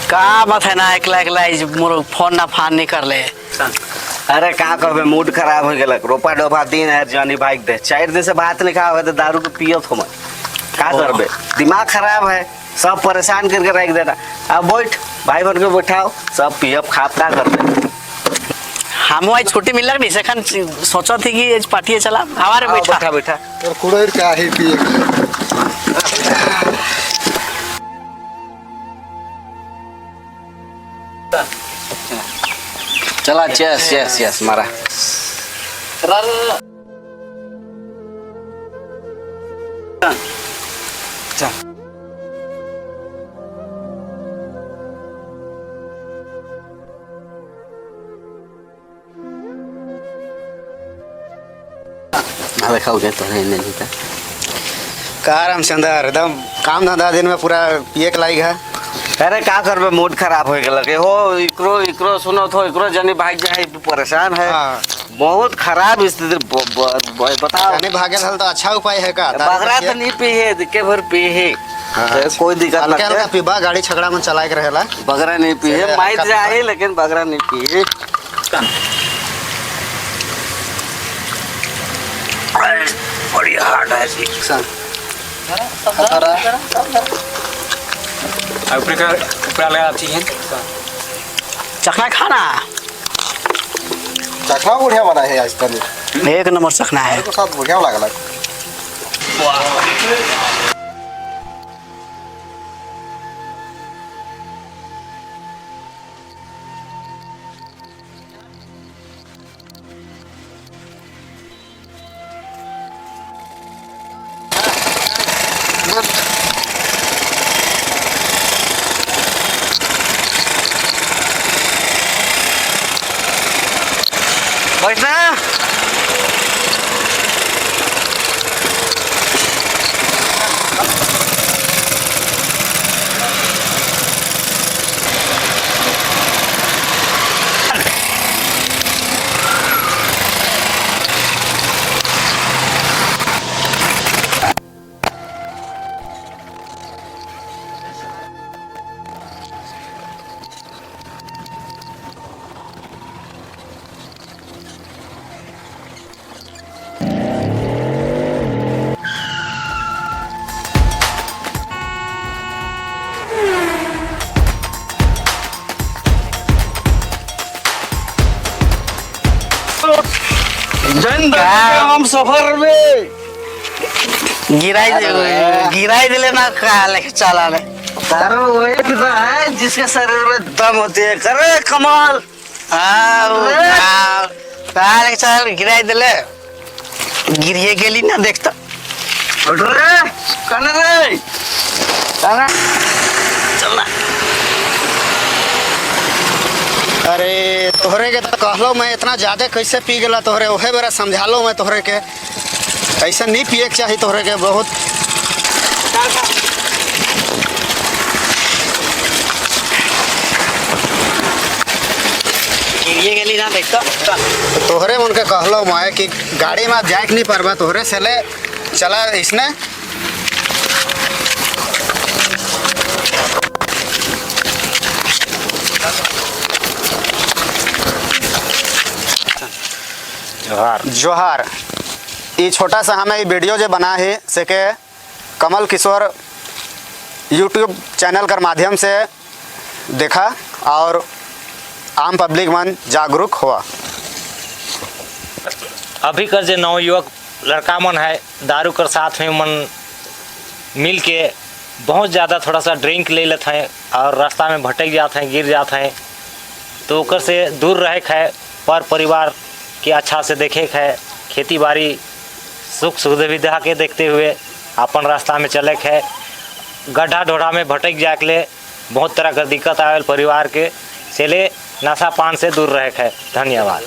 का बात है ना, एकला एकला मोर फोन ना फान नहीं कर ले। अरे का करबे, मूड खराब हो गेलक। रोपा डोबा दिन है जानी भाग दे, 4 दिन से भात नहीं खावे तो दारू के पियत हम। का करबे, दिमाग खराब है, सब परेशान करके रख देना। अब बैठ भाई बन के बैठाओ, सब पियब खाप का करबे। हम आज छुट्टी मिलक नहीं सेखन सोचा थी कि आज पार्टी चला हमारे बैठा बैठा बैठा और कुड़ैर का ही पिए। चला चेस चेस चेस मारा। चल खाओ तो नहीं था। का रामचंद्र एकदम काम धंधा दिन में पूरा पिए के लायक है। अरे का करबे, मूड खराब हो गेलक। हो इकरो इकरो सुनो तो इकरो जनी भाग जाए परेशान है। हाँ। बहुत खराब स्थिति बताओ। जनी भागल हल तो अच्छा उपाय है का बगरा तो नहीं पी है, के भर पी है। हाँ। तो कोई दिक्कत नहीं, हल्का पीबा गाड़ी छगड़ा में चलाए के रहेला। बगरा नहीं पी है, माइट जाए लेकिन बगरा नहीं पी है। बढ़िया हार्ड है ऊपर का ऊपर लगा चाहिए। चखना खाना, चखना बढ़िया बना है आज तक, एक नंबर चखना है तो साथ बढ़िया लागला। बैठना हम सफर में गिराई गिराई दिले ना का लेके चला ले। तारो वही तो है जिसके शरीर में दम होती है। करे कमाल। हाँ का लेके चला गिराई दिले, गिरिए गेली ना देखता। उठ रे कने रे चलना। अरे तोहरे के तो कहलो मैं इतना ज़्यादा कैसे पी गला तोहरे, ओहे बेरा समझालो मैं तोहरे के, ऐसा नहीं पिए के चाहिए तोहरे के। बहुत गिरिए गेली ना देखता। तोहरे मन के कहलो मैं कि गाड़ी में जाए के नहीं पारबा, तोहरे से ले चला इसने। जोहार जोहार। ये छोटा सा हमें वीडियो जो बना है से के कमल किशोर यूट्यूब चैनल कर माध्यम से देखा और आम पब्लिक मन जागरूक हुआ। अभी का जो नवयुवक लड़का मन है दारू कर साथ में मन मिल के बहुत ज़्यादा थोड़ा सा ड्रिंक ले लेते हैं और रास्ता में भटक जाते हैं, गिर जाते हैं, तो ओकर से दूर रहे है, पर परिवार के अच्छा से देखे है, खेती बाड़ी सुख सुविधा के देखते हुए अपन रास्ता में चले है। गड्ढा ढोढ़ा में भटक जाए के ले बहुत तरह का दिक्कत आवे परिवार के, चले नशा पान से दूर रहे है। धन्यवाद।